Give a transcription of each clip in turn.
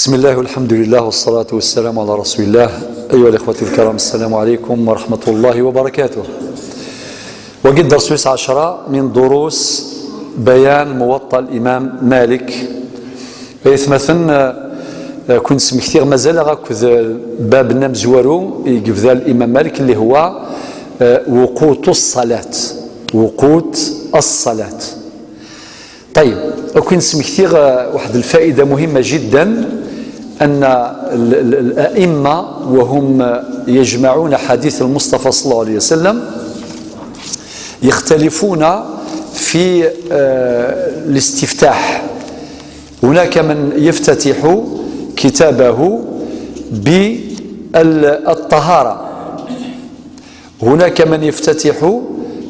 بسم الله والحمد لله والصلاة والسلام على رسول الله. أيها الإخوة الكرام، السلام عليكم ورحمة الله وبركاته. وقد درس 10 من دروس بيان موطأ الإمام مالك. مثلا كنت سمكتير مازال غاكذ باب النمزوارو يقفذا الإمام مالك اللي هو وقوت الصلاة، وقوت الصلاة. طيب، وكنت سمكتير واحد الفائدة مهمة جدا، أن الأئمة وهم يجمعون حديث المصطفى صلى الله عليه وسلم يختلفون في الاستفتاح. هناك من يفتتح كتابه بالطهارة، هناك من يفتتح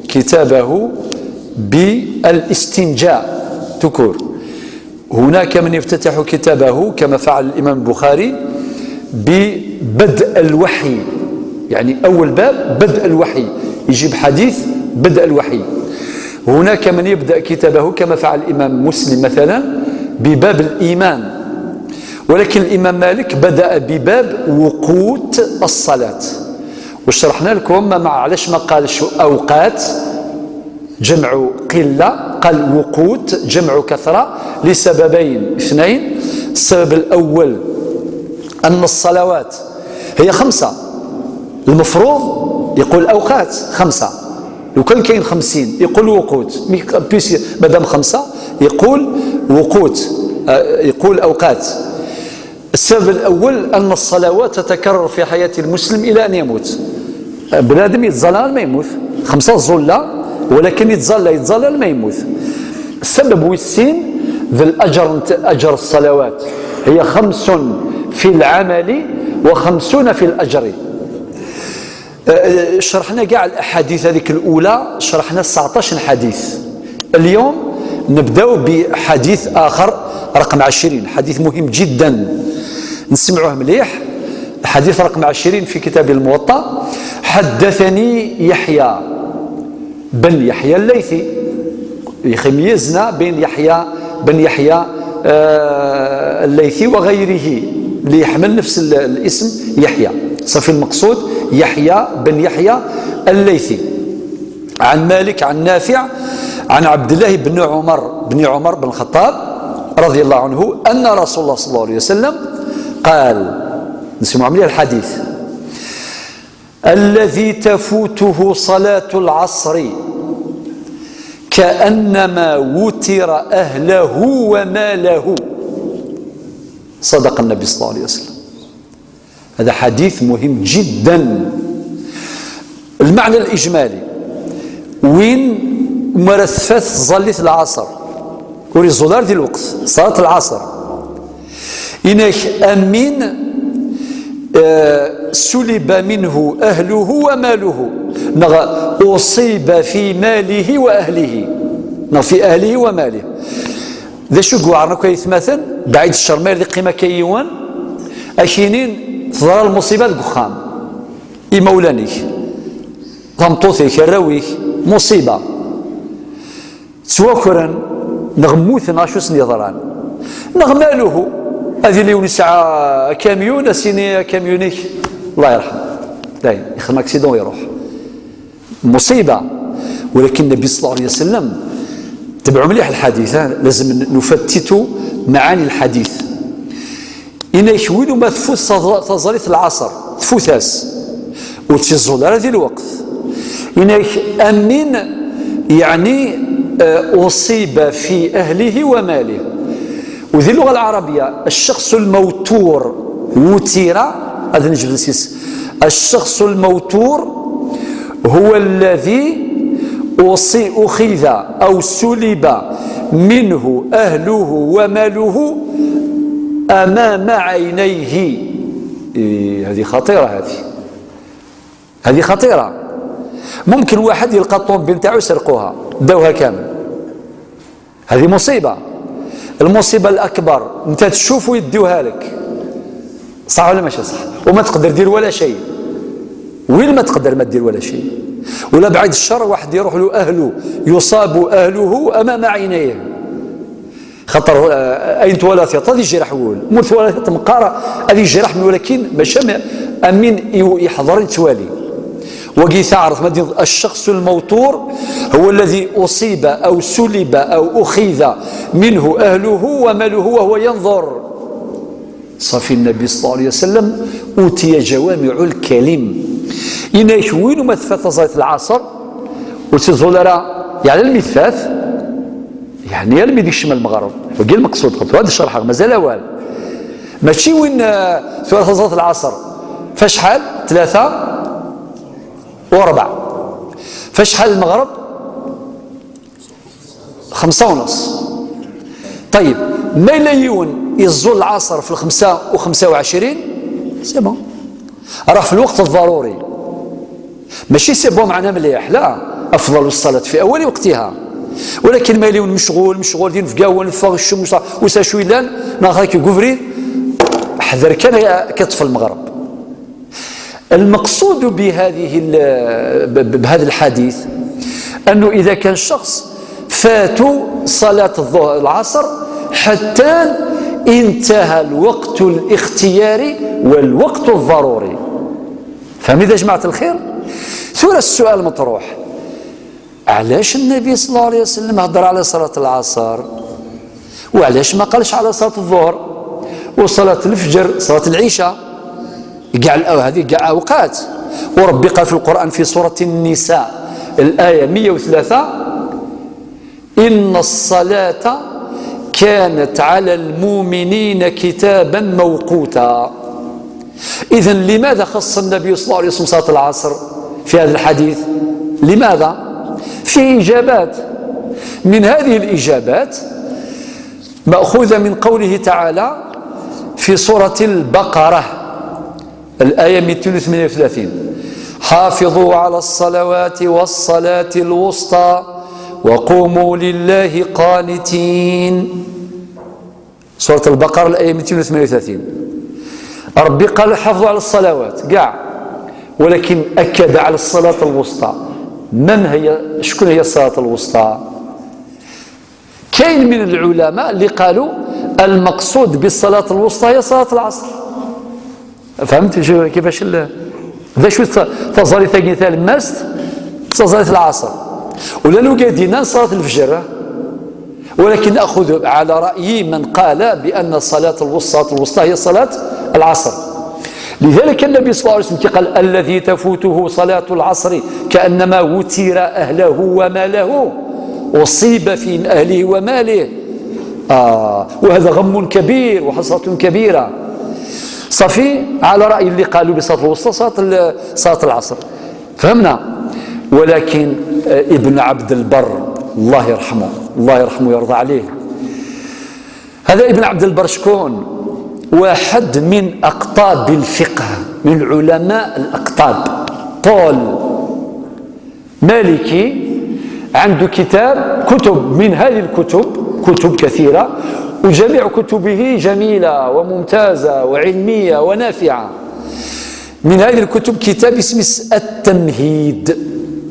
كتابه بالاستنجاء تكور، هناك من يفتتح كتابه كما فعل الإمام البخاري ببدء الوحي، يعني أول باب بدء الوحي، يجيب حديث بدء الوحي. هناك من يبدأ كتابه كما فعل الإمام مسلم مثلا بباب الإيمان، ولكن الإمام مالك بدأ بباب وقوت الصلاة. وشرحنا لكم مع علاش ما قالش أوقات جمع قلة، قال وقوت جمع كثرة، لسببين اثنين. السبب الأول أن الصلوات هي 5، المفروض يقول أوقات 5، لو كان كاين 50 يقول وقوت، مادام 5 يقول وقوت، يقول أوقات. السبب الأول أن الصلوات تتكرر في حياة المسلم إلى أن يموت. بنادم يتظلل ما يموت، 5 ظلة ولكن يتظلل ما يموت. السبب والسين ذي الأجر، أجر الصلوات هي 5 في العمل و50 في الأجر. شرحنا كاع الأحاديث هذيك الأولى، شرحنا 19 حديث. اليوم نبداو بحديث آخر رقم 20، حديث مهم جدا نسمعوه مليح. الحديث رقم 20 في كتاب الموطأ: حدثني يحيى بن يحيى الليثي. يميزنا بين يحيى بن يحيى الليثي وغيره اللي يحمل نفس الاسم يحيى، صافي المقصود يحيى بن يحيى الليثي. عن مالك عن نافع عن عبد الله بن عمر بن الخطاب رضي الله عنه أن رسول الله صلى الله عليه وسلم قال، نسمع مليح الحديث: الذي تفوته صلاة العصر كأنما وتر أهله وماله. صدق النبي صلى الله عليه وسلم. هذا حديث مهم جدا. المعنى الإجمالي: وين مرثفت ظلت العصر وري زولار ديال الوقت صلاة العصر، إنك أمين سلب منه أهله وماله، أصيب في ماله وأهله، في أهله وماله. ذا شو قوارنا كيتماثل بعيد الشر ما يرضي قيمة كيوان أكينين تضرر المصيبة القخام إمولانيك تمطوثيك الراويك مصيبة تواكرا نغموث ناشو سنيضران نغماله هذه اللي ونسعى كاميون سيني كاميونيك الله يرحم دايم يخدم اكسيدون ويروح مصيبة. ولكن النبي صلى الله عليه وسلم تبعوا مليح الحديث، لازم نفتت معاني الحديث. إنك وين ما تفوت تظليت العصر تفوتاس وتزول هذه الوقت، إنك أمين يعني أصيب في أهله وماله. وذي اللغة العربية الشخص الموتور وتير، هذا نجبد سيس، الشخص الموتور هو الذي أخذ أو سلب منه أهله وماله أمام عينيه. هذه خطيرة، هذه خطيرة. ممكن واحد يلقى الطوموبيل نتاعو سرقوها داوها كامل، هذه مصيبة. المصيبة الأكبر أنت تشوف ويديوها لك، صح ولا ماشي صح؟ وما تقدر دير ولا شيء. وين ما تقدر ما دير ولا شيء. ولا بعد الشر واحد يروح له أهله، يصاب أهله أمام عينيه. خاطر اين توالى ثيط هذه جرح وول مول توالى ثيط مقارا هذه جرح، ولكن ماشي امين يحضر توالي. وقي تعرف الشخص الموتور هو الذي أصيب أو سلب أو أخذ منه أهله وماله وهو ينظر. صافي النبي صلى الله عليه وسلم أوتي جوامع الكلم. إناش وين ما تفات صلاة العصر وتزول راه يعني المثاث، يعني المي ديك الشمال المغرب وقال المقصود هذا الشرح مازال أول ماشي وين ثلاثة صلاة العصر فشحال 3:15، فشحال المغرب 5:30. طيب ما يليون يزول العصر في 5:25 c'est bon، راه في الوقت الضروري، ماشي c'est bon معنا مليح، لا أفضل الصلاة في أول وقتها. ولكن ما يليون مشغول مشغول دين في قاون فغ الشمس وسا لان ناخذ كوفري حذر كان كتف المغرب. المقصود بهذه بهذا الحديث أنه إذا كان شخص فاتوا صلاة الظهر العصر حتى انتهى الوقت الاختياري والوقت الضروري. فهم إذا جماعة الخير؟ ثم السؤال مطروح، علاش النبي صلى الله عليه وسلم هضر على صلاة العصر وعلاش ما قالش على صلاة الظهر وصلاة الفجر صلاة العشاء؟ كاع هذه كاع أوقات. وربي قال في القرآن في سورة النساء الآية 103: إن الصلاة كانت على المؤمنين كتابا موقوتا. إذن لماذا خص النبي صلى الله عليه وسلم صلاة العصر في هذا الحديث؟ لماذا؟ في إجابات. من هذه الإجابات مأخوذة من قوله تعالى في سورة البقرة الآية 238: حافظوا على الصلوات والصلاة الوسطى وقوموا لله قانتين. سورة البقرة الآية 238. ربي قال حافظوا على الصلوات كاع، ولكن أكد على الصلاة الوسطى. من هي؟ شكون هي الصلاة الوسطى؟ كاين من العلماء اللي قالوا المقصود بالصلاة الوسطى هي صلاة العصر. فهمت كيفاش؟ ذا شو تزالي ثاني الماست تزالي العصر، ولا لو قادينا صلاة الفجر. ولكن أخذ على رأي من قال بأن الصلاة الوسطى هي صلاة العصر. لذلك النبي صلى الله عليه وسلم قال الذي تفوته صلاة العصر كأنما وتر أهله وماله، أصيب في أهله وماله. وهذا غم كبير وحسرة كبيرة. صافي على رأي اللي قالوا بصلاة الوسطى صلاة العصر. فهمنا؟ ولكن ابن عبد البر الله يرحمه، الله يرحمه ويرضى عليه، هذا ابن عبد البر شكون؟ واحد من أقطاب الفقه، من علماء الأقطاب، طول مالكي، عنده كتاب، كتب من هذه الكتب، كتب كثيرة، وجميع كتبه جميلة وممتازة وعلمية ونافعة. من هذه الكتب كتاب اسمه التمهيد،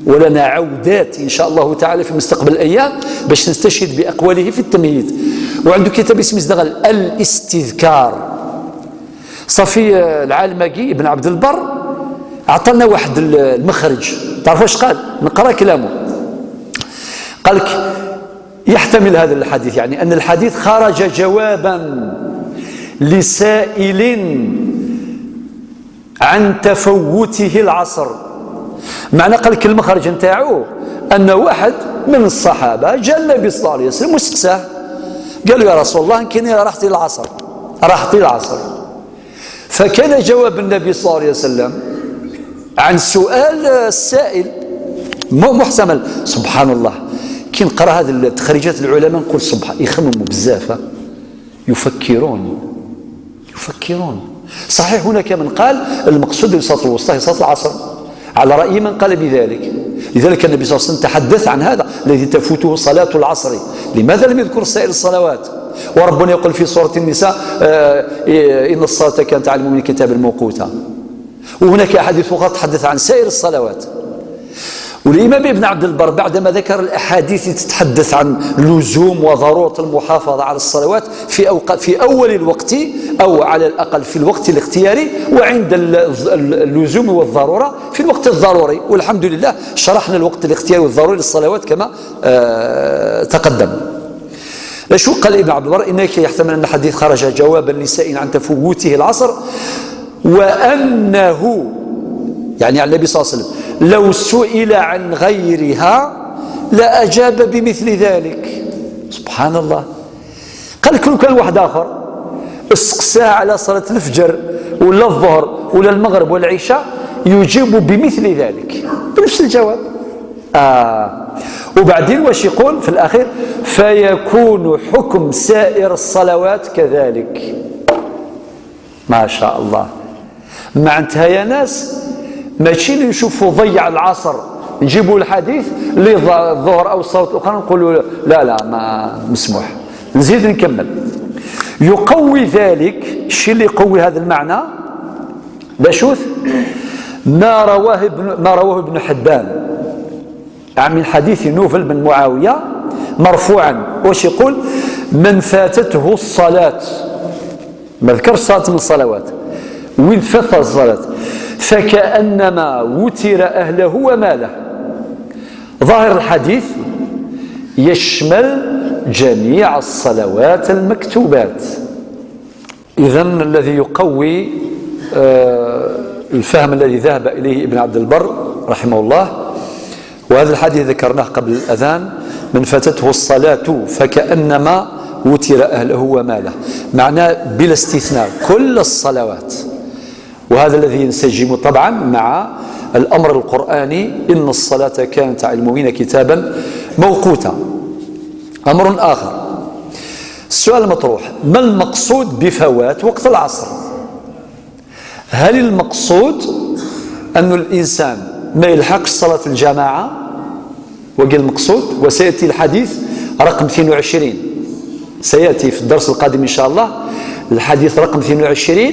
ولنا عودات إن شاء الله تعالى في مستقبل الأيام باش نستشهد بأقواله في التمهيد. وعنده كتاب اسمه الاستذكار. صافي العالمقي ابن عبد البر عطانا واحد المخرج، تعرفوا اش قال؟ نقرا كلامه. قال لك يحتمل هذا الحديث، يعني أن الحديث خرج جوابا لسائل عن تفوته العصر. معنى قال لك المخرج نتاعو أن واحد من الصحابة جاء النبي صلى الله عليه وسلم وسقساه، قال له يا رسول الله كني راحتي العصر، راحتي العصر. فكان جواب النبي صلى الله عليه وسلم عن سؤال السائل محتمل. سبحان الله، كي نقرا هذه التخريجات العلماء نقول سبحان، يخمموا بزاف، يفكرون يفكرون. صحيح هناك من قال المقصود بصلاة الوسطى هي صلاة العصر، على رأي من قال بذلك. لذلك النبي صلى الله عليه وسلم تحدث عن هذا الذي تفوته صلاة العصر. لماذا لم يذكر سائر الصلوات؟ وربنا يقول في سورة النساء إن الصلاة كانت على المؤمنين كتابا موقوتا. وهناك أحاديث أخرى تحدث عن سائر الصلوات. والإمام ابن عبد البر بعدما ذكر الأحاديث تتحدث عن لزوم وضرورة المحافظة على الصلوات في أول الوقت أو على الأقل في الوقت الاختياري، وعند اللزوم والضرورة في الوقت الضروري. والحمد لله شرحنا الوقت الاختياري والضروري للصلوات كما تقدم. شو قال ابن عبد البر؟ إنك يحتمل أن الحديث خرج جوابا لسائل عن تفوته العصر، وأنه يعني على النبي صلى الله عليه وسلم لو سئل عن غيرها لأجاب بمثل ذلك. سبحان الله. قال لك لو كان واحد آخر اسقساه على صلاة الفجر ولا الظهر ولا المغرب ولا العشاء يجيب بمثل ذلك، بنفس الجواب. وبعدين واش يقول في الأخير؟ فيكون حكم سائر الصلوات كذلك. ما شاء الله. معناتها يا ناس ماشي اللي نشوفوا ضيع العصر نجيبوا الحديث للظهر او الصلاه الاخرى نقولوا لا لا ما مسموح. نزيد نكمل. يقوي ذلك الشيء اللي يقوي هذا المعنى بشوث ما رواه ابن حبان من حديث نوفل بن معاويه مرفوعا. واش يقول؟ من فاتته الصلاه، ما ذكر صلاه من الصلوات، وين فات الصلاه فكأنما وتر أهله وماله. ظاهر الحديث يشمل جميع الصلوات المكتوبات. إذن الذي يقوي الفهم الذي ذهب إليه ابن عبد البر رحمه الله، وهذا الحديث ذكرناه قبل الأذان، من فاتته الصلاة فكأنما وتر أهله وماله، معناه بلا استثناء كل الصلوات. وهذا الذي ينسجم طبعا مع الأمر القرآني، إن الصلاة كانت على المؤمنين كتابا موقوتا. أمر آخر، السؤال المطروح: ما المقصود بفوات وقت العصر؟ هل المقصود أن الإنسان ما يلحقش صلاة الجماعة؟ وقال المقصود، وسيأتي الحديث رقم 22، سيأتي في الدرس القادم إن شاء الله الحديث رقم 22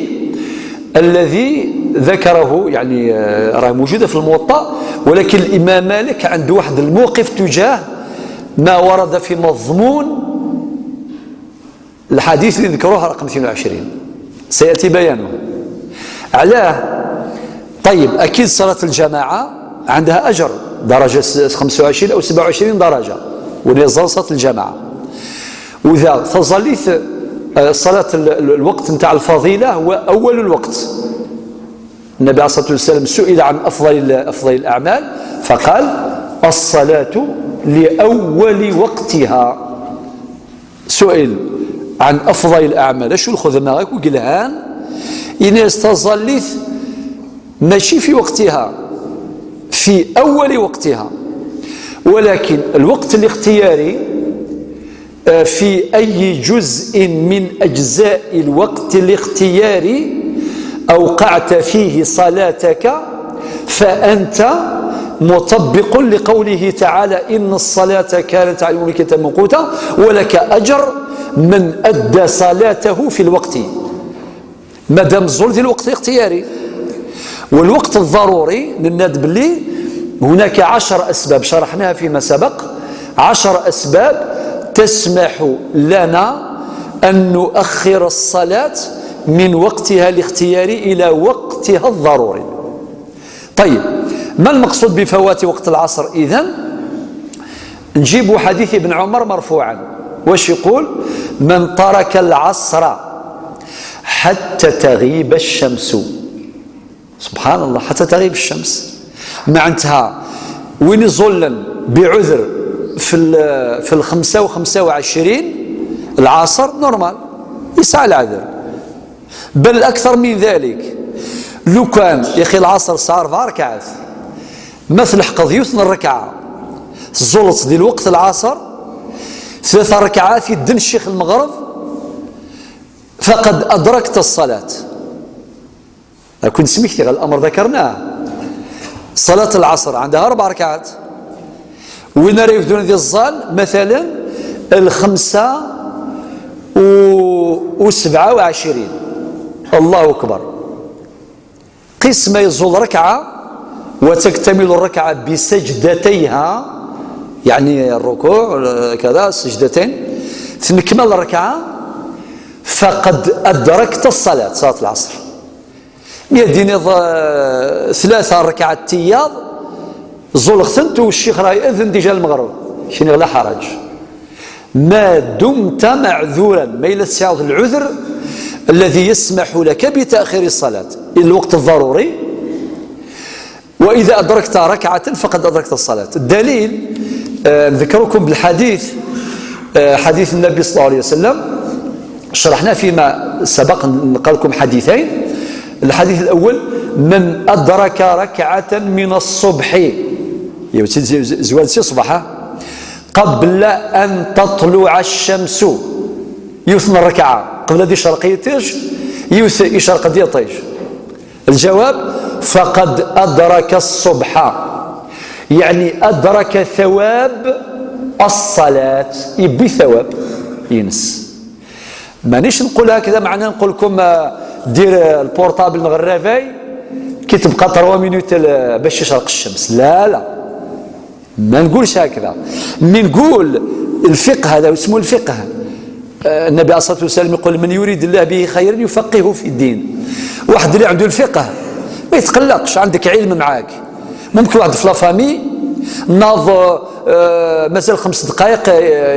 الذي ذكره، يعني راه موجودة في الموطأ، ولكن الإمام مالك عنده واحد الموقف تجاه ما ورد في مضمون الحديث اللي ذكروه رقم 22، سيأتي بيانه. علاه؟ طيب أكيد صلاة الجماعة عندها أجر درجة 25 أو 27 درجة، وليظل صلاة الجماعة. وإذا تظليت صلاة الوقت نتاع الفضيلة هو أول الوقت. النبي عليه الصلاة والسلام سئل عن أفضل الأعمال فقال الصلاة لأول وقتها. سئل عن أفضل الأعمال، شو الخدمة وقلهان إن استظلت ماشي في وقتها، في أول وقتها، ولكن الوقت الاختياري في أي جزء من أجزاء الوقت الاختياري أوقعت فيه صلاتك فأنت مطبق لقوله تعالى إن الصلاة كانت على المؤمنين كتابا موقوتا، ولك أجر من أدى صلاته في الوقت، ما دام الظلم في الوقت الاختياري. والوقت الضروري نناد باللي هناك 10 أسباب شرحناها فيما سبق، 10 أسباب تسمح لنا أن نؤخر الصلاة من وقتها الاختياري إلى وقتها الضروري. طيب ما المقصود بفوات وقت العصر؟ إذن نجيب حديث ابن عمر مرفوعا، واش يقول؟ من ترك العصر حتى تغيب الشمس. سبحان الله، حتى تغيب الشمس، معناتها وين يظلم بعذر في 5:25 العصر normal يسعى العذر، بل أكثر من ذلك. لو كان يا أخي العصر الساعة 4 ركعات مثل حق الركعة زلط ديال وقت العصر 3 ركعات يدن الشيخ المغرب فقد أدركت الصلاة. كنت سمعت الأمر ذكرناه، صلاة العصر عندها 4 ركعات، وين راه يبدون ذي الظال مثلا 5:27، الله أكبر، قسم يزول ركعة وتكتمل الركعة بسجدتيها، يعني الركوع كذا السجدتين، تنكمل الركعة فقد أدركت الصلاة، صلاة العصر. يديني 3 ركعات تياض زلغتنت والشيخ راه يأذن déjà المغرب، شنو لا حرج ما دمت معذورا، ما إلا تسعود العذر الذي يسمح لك بتأخير الصلاة إلى الوقت الضروري. وإذا أدركت ركعة فقد أدركت الصلاة. الدليل نذكركم بالحديث، حديث النبي صلى الله عليه وسلم، شرحنا فيما سبق، نقل لكم حديثين. الحديث الأول: من أدرك ركعة من الصبح، زوال سي صباحا، قبل أن تطلع الشمس، يوثن الركعة قبل دي شرقيتش، يوث يشرق دي طيش. الجواب: فقد أدرك الصبح، يعني أدرك ثواب الصلاة، يبي ثواب ينس. مانيش نقول هكذا معناه نقول لكم دير ال portable نغ réveil كي تبقى 3 minutes باش يشرق الشمس، لا لا، ما نقولش هكذا. mais نقول الفقه، هذا اسمه الفقه. النبي عليه الصلاة والسلام يقول: من يريد الله به خيرا يفقهه في الدين. واحد اللي عنده الفقه ما يتقلقش، عندك علم معاك. ممكن واحد في la famille ناض مازال 5 دقائق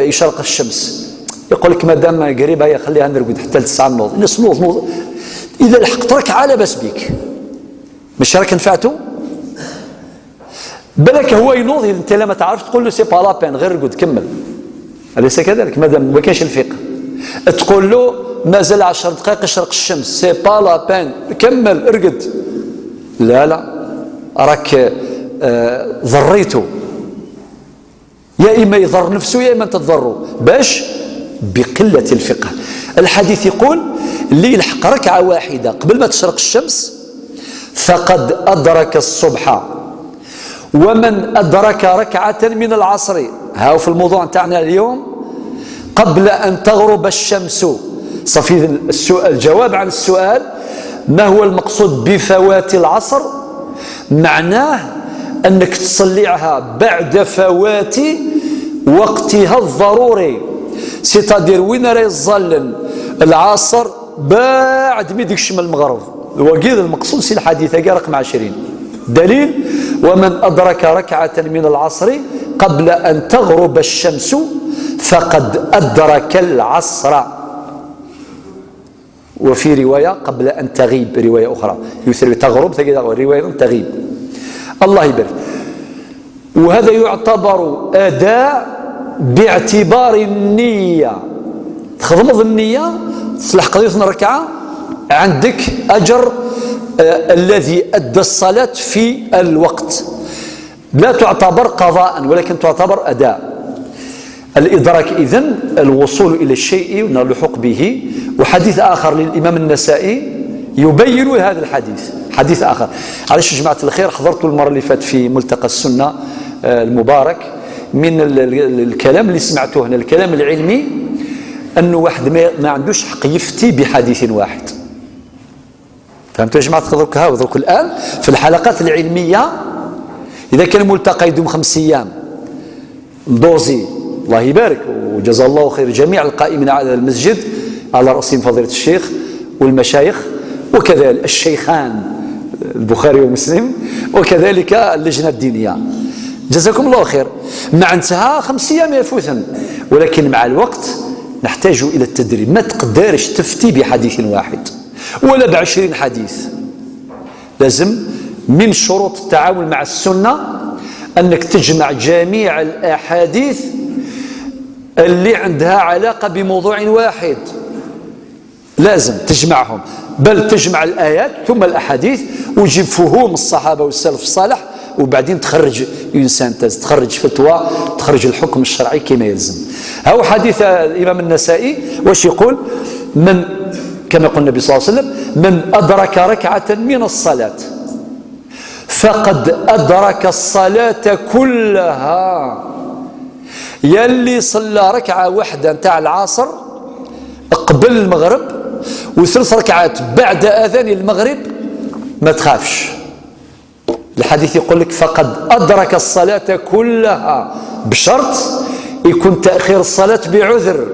يشرق الشمس، يقول لك مادام قريبه يا خليها نرقد حتى 9 نوض، الناس نوض نوض. اذا لحقت ركعة لاباس بك، مش راك نفعته؟ بالك هو ينوض، انت لا ما تعرفش تقول له c'est pas la peine، غير رقد كمل. اليس كذلك؟ مادام ما كاينش الفقه تقول له مازال 10 دقائق يشرق الشمس، c'est pas la peine، كمل ارقد. لا لا، راك ضريته، يا اما يضر نفسه يا اما تضره، باش بقلة الفقه. الحديث يقول: اللي يلحق ركعة واحدة قبل ما تشرق الشمس فقد أدرك الصبح، ومن أدرك ركعة من العصر، هاو في الموضوع نتاعنا اليوم، قبل أن تغرب الشمس. صافي السؤال، الجواب عن السؤال ما هو المقصود بفوات العصر؟ معناه أنك تصليها بعد فوات وقتها الضروري، c'est-à-dire وين راه يظلل العصر بعد ما يديك من المغرب. وقيل المقصود c'est الحديث رقم 20. دليل: ومن أدرك ركعة من العصر قبل أن تغرب الشمس فقد أدرك العصر. وفي رواية قبل أن تغيب، رواية أخرى يسري تغرب، رواية تغيب. الله يبارك. وهذا يعتبر أداء باعتبار النية. تخدمض النية تصلح قضية الركعة، عندك أجر الذي أدى الصلاة في الوقت. لا تعتبر قضاء ولكن تعتبر أداء. الإدراك إذن الوصول إلى الشيء واللحوق به. وحديث آخر للإمام النسائي يبين هذا الحديث، حديث آخر. علاش جماعة الخير حضرت المرة اللي فات في ملتقى السنة المبارك، من الكلام اللي سمعته هنا، الكلام العلمي، أنه واحد ما عندوش حق يفتي بحديث واحد. فهمتوا يا جماعة؟ درك ها درك الآن في الحلقات العلمية، إذا كان الملتقى يدوم 5 أيام ندوزي، الله يبارك وجزا الله خير جميع القائمين على المسجد، على رأسهم فضيلة الشيخ والمشايخ، وكذلك الشيخان البخاري ومسلم، وكذلك اللجنة الدينية، جزاكم الله خير. معناتها 5 أيام يفوتن، ولكن مع الوقت نحتاج إلى التدريب. ما تقدرش تفتي بحديث واحد ولا ب20 حديث. لازم من شروط التعامل مع السنة أنك تجمع جميع الأحاديث اللي عندها علاقة بموضوع واحد، لازم تجمعهم، بل تجمع الآيات ثم الأحاديث، وتجيب فهوم الصحابة والسلف الصالح، وبعدين تخرج une synthèse، تخرج فتوى، تخرج الحكم الشرعي كما يلزم. هو حديث الإمام النسائي واش يقول؟ من كما يقول النبي صلى الله عليه وسلم: من أدرك ركعة من الصلاة فقد أدرك الصلاة كلها. يلي صلى ركعة واحدة نتاع العصر قبل المغرب وثلاث ركعات بعد أذان المغرب، ما تخافش، الحديث يقول لك فقد أدرك الصلاة كلها، بشرط يكون تأخير الصلاة بعذر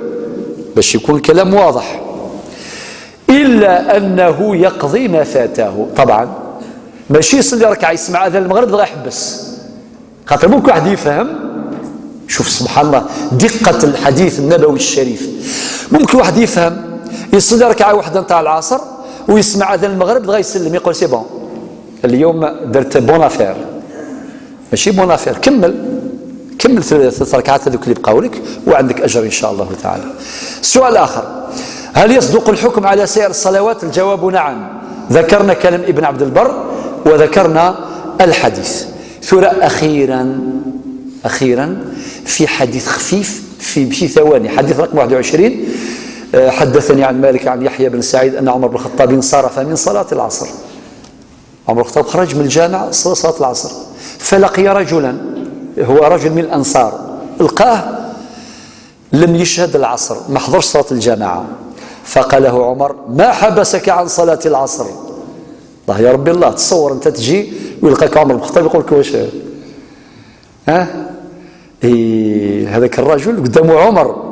باش يكون الكلام واضح، إلا أنه يقضي ما فاته. طبعا ماشي يصلي ركعة يسمع أذان المغرب دغيا يحبس، خاطر ممكن واحد يفهم. شوف سبحان الله دقة الحديث النبوي الشريف، ممكن واحد يفهم يصلي ركعة واحدة نتاع العصر ويسمع أذان المغرب دغيا يسلم، يقول c'est bon اليوم درت bonne affaire. ماشي bonne affaire، كمل كمل ثلاث ركعات هذوك اللي بقاو لك وعندك أجر إن شاء الله تعالى. السؤال الآخر: هل يصدق الحكم على سائر الصلوات؟ الجواب نعم، ذكرنا كلام ابن عبد البر وذكرنا الحديث. ثم أخيرا في حديث خفيف في ثواني، حديث رقم 21: حدثني عن مالك عن يحيى بن سعيد أن عمر بن الخطاب انصرف من صلاة العصر. عمر بن الخطاب خرج من الجامع صلاة العصر، فلقي رجلا هو رجل من الأنصار، لقاه لم يشهد العصر، ما حضرش صلاة الجماعة. فقال له عمر: ما حبسك عن صلاة العصر؟ الله يا ربي الله، تصور أنت تجي ويلقاك عمر بن الخطاب يقول لك واش ها؟ إيه، هذاك الرجل قدامه عمر.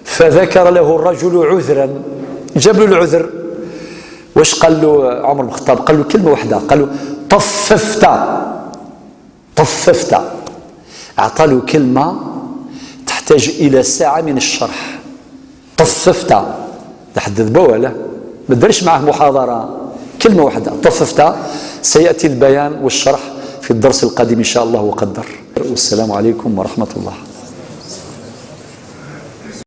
فذكر له الرجل عذرا، جاب له العذر. واش قال له عمر بن الخطاب؟ قال له كلمة واحدة، قال له طففت. طففت، أعطى له كلمة تحتاج إلى ساعة من الشرح. طففت، تحدث بوله، ما درش معه محاضرة، كلمة واحدة طففت. سيأتي البيان والشرح في الدرس القادم إن شاء الله وقدر. والسلام عليكم ورحمة الله.